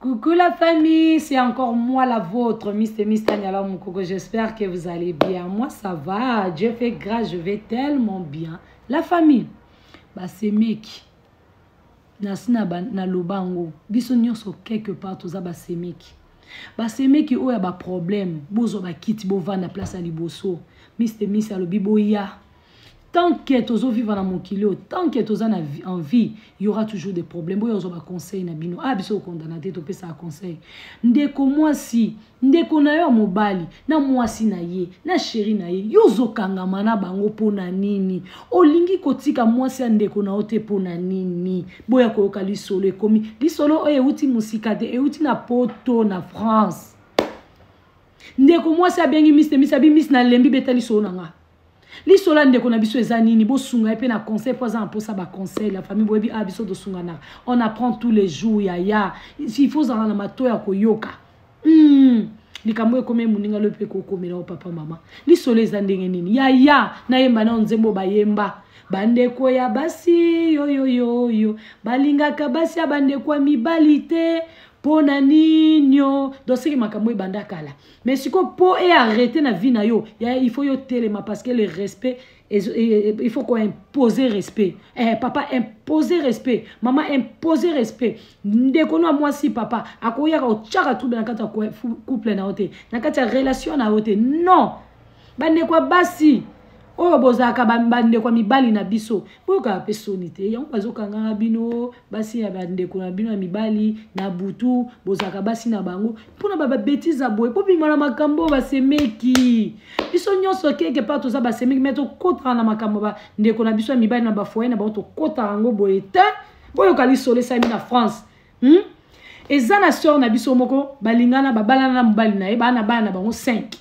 Coucou la famille, c'est encore moi la vôtre, Miss et Miss Tania Moukoko. J'espère que vous allez bien. Moi, ça va. Dieu fait grâce, je vais tellement bien. La famille, bah, c'est mec. Nasi na, na lobango. Biso nyonso quelque part toza ba semeki. Ba semeki oyo ya ba problème, bozo ba kiti bovanda place ya liboso. Miss et Miss alobi boya. Tant que tozo vivre na mokili oyo, tant que toza na en vie, il y aura toujours des problèmes. Boyo ozo ba conseil na bino. Ah biso condamna te topesa conseil. Ndeko mwasi, ndeko na yo mobali, na mwasi na ye, na chéri na ye, yo ozo kangama na bango pona nini? Olingi kotika mwasi ya ndeko na yo te pona nini? Boya koyoka lisolo ekomi. Lisolo oyo euti mosika te, euti na Poto na France. Ndeko mwasi abengi Miss, Miss abi Miss na lembi beta lisolo na nga. Lisolo ya ndeko na biso eza nini? Bosunga ye mpe na conseil mpo aza na mposa ba conseil. La famille boyebi a biso tosunganaka, on apprend tous les jours yaya. Il faut ozala na mato ya koyoka. Likambo ekomi moninga lobi mpe kokomela o papa mama. Lisolo eza ndenge nini yaya? Nayemba nao nzembo bayemba bandeko ya basi yoyoyoyo balingaka basi ya bandeko ya mibali te mpo na ninio. Donc seke makambo ebanda kala, mais sikoyo mpo e arrêter na vie na yo ya, il faut yo telema parce que le respect, il faut ko imposer respect. Eh, papa imposer respect, mama imposer respect. Ndeko no mwasi papa akoyaka otyaka trouble na kati ya couple na yo te, na kati ya relation na yo te. Non, bandeko ya basi oyo bozalaka bandeko ya mibali na biso, boyokaka mpe soni te. Yango bazokangaka bino basi ya bandeko na bino ya mibali na butu, bozalaka basi na bango mpona babêtises ya boye. Bobima na makambo oyo basemeki. Biso nyonso quelque part toza basemeki, mais tokotaka na makambo bandeko na biso ya mibali na bafoyer na bango, tokotaka yango boye te. Boyoka lisolo esalemi na France. Eza na sœur na biso moko, balingana, babalana na mobali na ye, baa na bana na bango 5.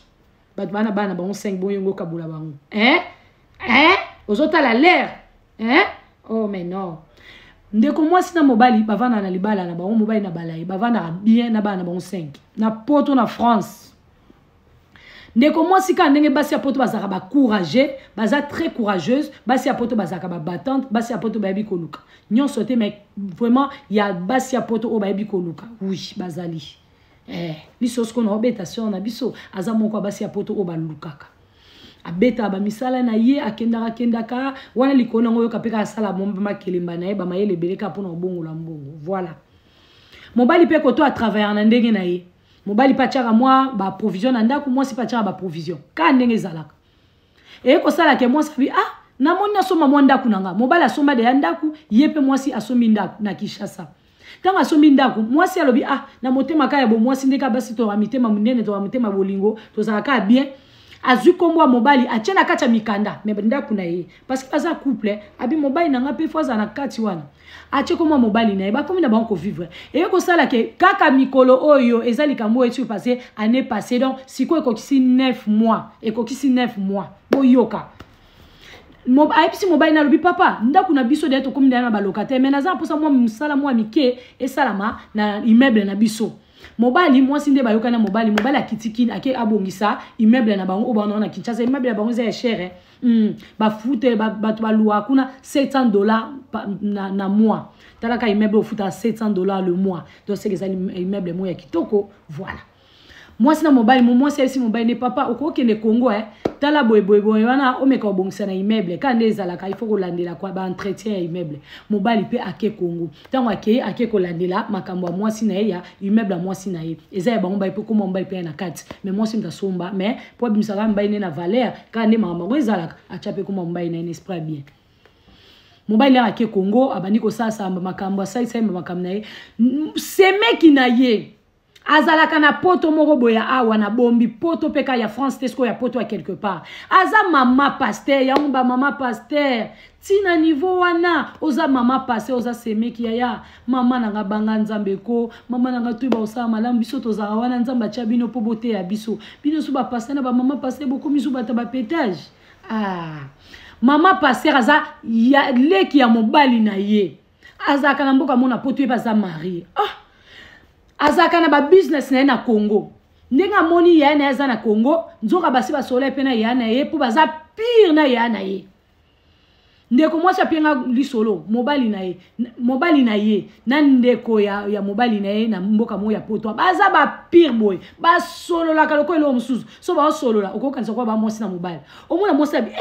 Bato baa na bana na bango 5, boyongo okabola bango, hein? Hein? Ozotala l'air, hein? Oh mais non, ndeko mwasi na mobali bavandaka na libala na bango, mobali na bala ye, bavandaka bien na bana na bango 5 na Poto na France. Ndeko mwasi, kaka ndenge basi ya Poto bazalaka bacourage, baza très courageuse. Basi ya Poto bazalaka babattante, basi ya Poto bayebi koluka nyonso te, mais vraiment ya basi ya Poto oyo bayebi koluka, oui, bazali. Eh, biso sikoyo na obeta sœur na biso aza moko ya basi ya Poto oyo balukaka, abetaka bamisala na ye, akendaka akendaka wana likolo nango, oyoka mpe kaka asala makelemba na ye, bamayele ebele kaka mpona kobongola mbongo. Voilà, mobali mpe koto atravaillaka na ndenge na ye. Mobali mpe atiaka mwa baprovision na ndako, mwasi mpe atiaka baprovision kaka ndenge ezalaka. Eye kosala ke mwasi abi: "Ah, namoni nasomba mwa ndako na nga." Mobali asomba deya ndako, ye mpe mwasi asombi ndako na Kinshasa. Ntango asombi ndako, mwasi alobi: "Ah," na motema kaka ya bomwasi, ndenge basi toka mitema monene, toka motema bolingo, tozalaka kaka bien. Azwi nkombo ya mobali, atie na kati ya mikanda, mais ndako na ye, parce que baza couple. Abi: "Mobali na nga mpe faut azala na kati wana." Atie nkombo ya mobali na ye, bakomi na bango kovivre. Eye kosala ke kaka mikolo oyo eza likambo oyo eti passé année passé, donc sikoyo ekokisi 9 mois, ekokisi 9 mois. Boyoka, ayebisi mobali na, alobi: "Papa, ndako na biso deya tokomi deya na balocataire, mais naza na mposa mwa mosala mwa mike esalama na immeuble na biso." Mobali, mwasi nde bayokani na mobali. Mobali akiti kini, ake abongisa immeuble na bango oyo bango na Kinshasa. Immeuble ya bango eza ya cher, Bafute bato baluwa kuna 700 $ na mois. Talaka immeuble ofuta 700 $ le mois, donc seke eza immeuble moko ya kitoko. Voilà, mwasi na mobali, mwasi ayebisi mobali ne: "Papa, okokende Congo, eh? Tala boye boye boye wana, omeka kobongisa na immeuble kaka nde ezalaka, il faut kolandela kwa baentretien ya immeuble." Mobali mpe ake Congo. Ntango akei, ake kolandela makambo ya mwasi na ye, ya immeuble ya mwasi na ye. Eza ya bango mobali mpe koma mobali mpe ya na kati, mais mwasi moto asomba, mais po abimisaka mobali nde na valeur, kaka nde makambo yango ezalaka, atya mpe koma mobali na ye na esprit ya bien. Mobali aka ake Congo, abandi kosalasala makambo, asalisali makambo na ye. Semeki na ye azalaka na Poto moko boye awa na bombi Poto mpe ka ya France te, sikoyo ya Poto ya quelque part. Aza mama pasteur. Yango bamama pasteur ntina niveau wana, oza mama pasteur, oza semeki yaya mama na nga, banga Nzambe ko mama na nga, toyeba kosala malamu. Biso tozalaka wana, Nzambe atya bino mpo boteya biso. Bino so bapasteur na bamama pasteur bokomi so bata bapétage. Ah, mama pasteur aza ya leki ya mobali na ye, azalaka na mboka mona Poto, ye mpe aza marié. Ah, azalaka na babusiness na ye na Congo. Ndenge amoni yaya na ye aza na Congo, nzoka basi basola mpe na yaya na ye, mpo baza pire na yaya na ye. Ndeko mwasi apienga lisolo mobali na ye, mobali na ye na ndeko ya mobali na ye na mboka moko ya poto, baza ba pire boye, basololaka lokola eloko mosusu. So baosolola okokanisa kwa ba mwasi na mobali, omona mwasi abi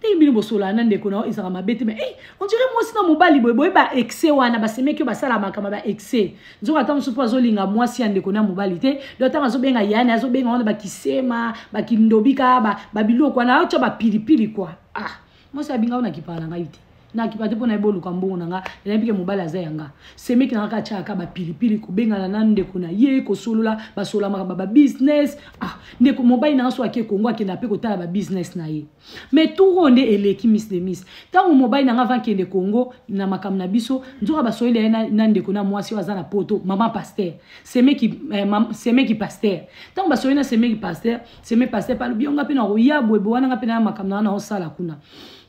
ndenge bino bosolola na ndeko na yo ezalaka mabe te, mais on dirait mwasi na mobali boye boye, ba excès wana basemeki oyo basala makambo ba excès. Nzoka ata mosusu mpo azolinga mwasi ya ndeko na mobali te, donc ntango azobenga yani azobenga wana bakisema bakindobika babiloko wana aotya bapilipili kwa. Ah, mwasi abinga oyo nakipaka na ngai te, nakipa te mpo nayebi oluka mbongo na nga, nayebi ke mobali aza ya nga. Semeki na nga kaka tiaka bapilipili, kobengana na ndeko na ye, kosolola, basolamaka ba business. Ah, ndeko mobali na nga so ake Kongo, akenda mpe kotala ba business na ye. Mais tour oyo nde eleki, miss de miss, ntango mobali na nga va nkende Kongo na makambo na biso, nzoka basoyeli ye na ndeko na mwasi oyo aza na poto, mama pasteur, semeki pasteur. Ntango basoyeli na semeki pasteur, seme pasteur palobi yo nga mpe na koya boye wana, nga mpe na makambo na nga na osala kuna.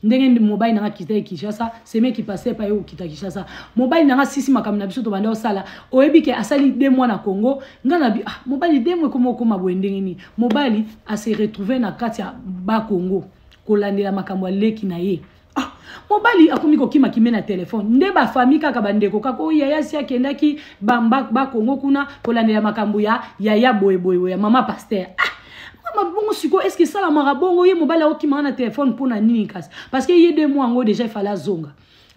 Ndenge mobali na nga kita ye Kinshasa, semeki pasteur pa ye kokita Kinshasa, mobali na nga sisi makambo na biso tobanda osala. Oyebi ke asali 2 mois na Congo. Nga na bi ah, mobali 2 mois ekoma okoma boye ndenge nini? Mobali ase retrouve na kati ya Bakongo kolandela makambo ya leki na ye. Ah, mobali akomi kokima kime na telefone nde bafamille kaka, bandeko kaka oyo yaya si akendaki Bakongo kuna kolandela makambo ya yaya boyeboye ya mama pasteur. Ah, mama, bongo sikoyo est ce que esalamaka bongo? Ye mobali akokimaka na telefone mpo na nini kasi? Parce que ye 2 mois yango déjà efale azonga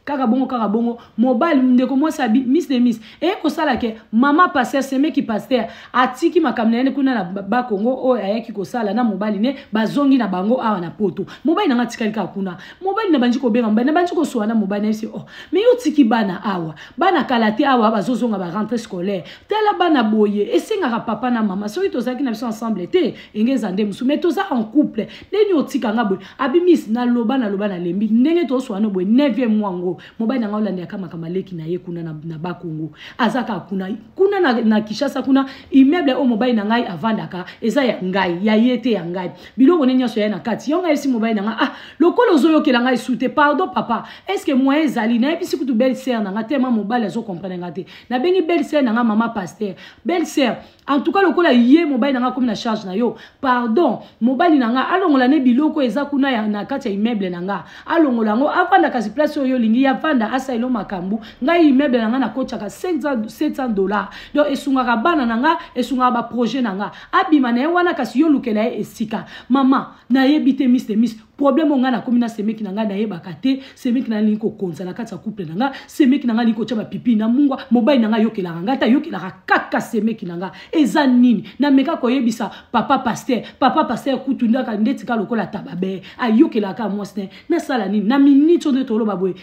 kaka bongo, kaka bongo. Mobali, ndeko mwasi abi miss de miss eye kosala ke mama pasteur, semeki pasteur, atiki makambo na ye kuna na Bakongo oyo ayaki kosala na mobali ne, bazongi na bango awa na poto. Mobali na nga atikali kaka kuna. Mobali na bandi kobenga mobali, na bandi kosola na mobali na yebisi: "Oh, mais yo otiki bana awa, bana kala te awa bazozonga ba rentrée scolaire. Tala bana boye, esengaka papa na mama. Soki tozalaki na biso ensemble te, enge eza nde mosusu, mais toza en couple, ndeni otika nga boye?" Abi: "Miss, naloba, naloba, nalembi." Ndenge tozoswana boye, 9e mois ngo, mobali na nga olandaka makambo aleki na ye kuna na Bakongo. Aza kaka kuna kuna na Kinshasa kuna. Immeuble oyo mobali na ngai avandaka eza ya ngai, ya ye te, ya ngai. Biloko ne nyonso ya ye na kati. Yango nayebisi mobali na ngai: "Ah, lokola ozoyokela ngai su te, pardon papa, est ce que moyen ezali?" Nayebisi kutu belle sœur na nga te, ma mobali azocomprendre nga te. Nabengi belle sœur na nga, mama pasteur: "Belle sœur, en tout cas lokola ye mobali na nga akomi na charge na yo, pardon, mobali na nga alongola ne biloko eza kuna na kati ya immeuble na nga, alongola yango, avanda kasi place oyo olingi ye avanda, asalelo makambo. Ngai immeuble na nga nakotiaka 700 $, donc esungaka bana na nga, esungaka baprojet na nga. Abima na ye wana, kasi yo lukela ye esika." Mama, nayebi te, miss de miss, problème oyo ngai nakomi na semeki na ngai, nayebaka te. Semeki na ngai alingi kokonza na kati ya couple na ngai. Semeki na ngai alingi kotya bapipi na mungwa. Mobali na ngai ayokelaka ngai te, ayokelaka kaka semeki na ngai. Eza nini? Nameka koyebisa papa pasteur, papa pasteur kutu ndaka ndeti ka lokola tababe, ayokelaka mwasi na ye. Nasala nini na minute oyo nde toloba boye?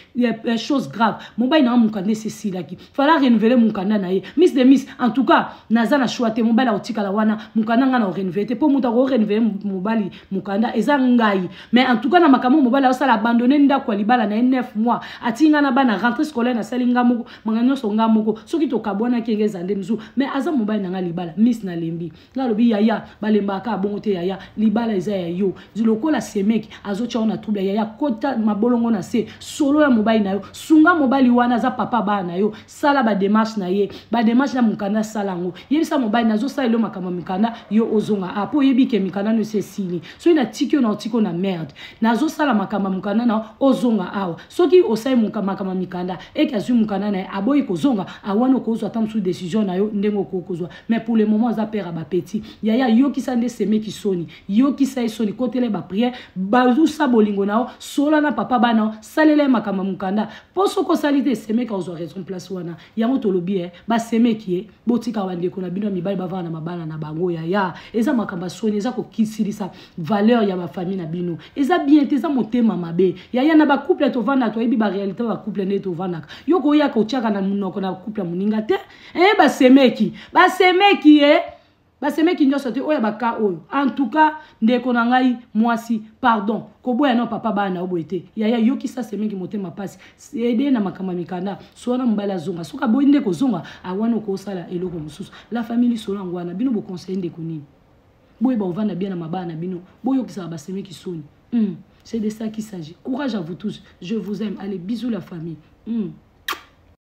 Chose grave, mobali na ngai mokanda esi esilaki, fala renouveler mokanda na ye. Miss de miss, en tout cas naza na choix te. Mobali akotikala wana, mokanda ngai na korenouveler te, mpo moto akorenouveler mobali mokanda eza ngai. Mais en tout cas na makambo mobali aosala, abandonne ndako ya libala na ye 9 mois, atii ngai na bana, rentrée scolaire nasali nga moko, manga nyonso nga moko. Soki tokabwanaki, enge eza nde mosusu, mais aza mobali na ngai libala. Miss, nalembi. Nga alobi: "Yaya, balembaka bongo te. Yaya, libala eza ya yo. Lokola semeki azotya yo na trouble, yaya, kota mabolongo na se, solo ya mobali na yo, sunga mobali wana, aza papa bana na yo. Sala badémarche na ye, badémarche na mokanda, sala yango. Yebisa mobali: nazosala elo makambo ya mikanda, yo ozonga a mpo oyebi ke mikanda no esi esili. Soki natiki yo na otiki yo na merde. Nazosala makambo ya mokanda na ozonga awa. Soki osali makambo ya mikanda, eke azwi mokanda na ye, aboyi kozonga awana, okozwa ata mosusu décision na yo ndenge okoki kozwa. Mais pour le moment aza père ya bapetits. Yaya, yokisa nde semeki soni, yokisa ye soni, kotela ye baprière, bazusa bolingo na yo, sola na papa bana yo, salela ye makambo ya mokanda, mpo soki osali te, semeki azwa raison place wana." Yango tolobi e basemeki ye, botika bandeko na bino ya mibali bavanda na mabala na bango. Yaya, eza makambo ya soni, eza kokisilisa valeur ya bafamille na bino, eza bien te, eza motema mabe. Yaya, na bacouple tovandaka, toyebi baréalité ya bacouple nde tovandaka. Yo koyaka otiaka na monoko na couple ya moninga te. E basemeki, basemeki, e basemeki nyonso te oyo baka oyo. En tout cas, ndeko na ngai mwasi, pardon, koboya no papa bana na yo boye te. Yaya, yokisa semeki motema mpasi, ede na makambo ya mikanda, so wana mobali azonga. Soki aboyi nde kozonga awana, okosala eloko mosusu. La famille, lisolo yango wana. Bino boconseille ndeko nini? Boyeba ovanda bien na mabala na bino, boyokisaka basemeki soni. C'est de ça qu'il s'agit. Courage à vous tous, je vous aime. Allez, bisous la famille.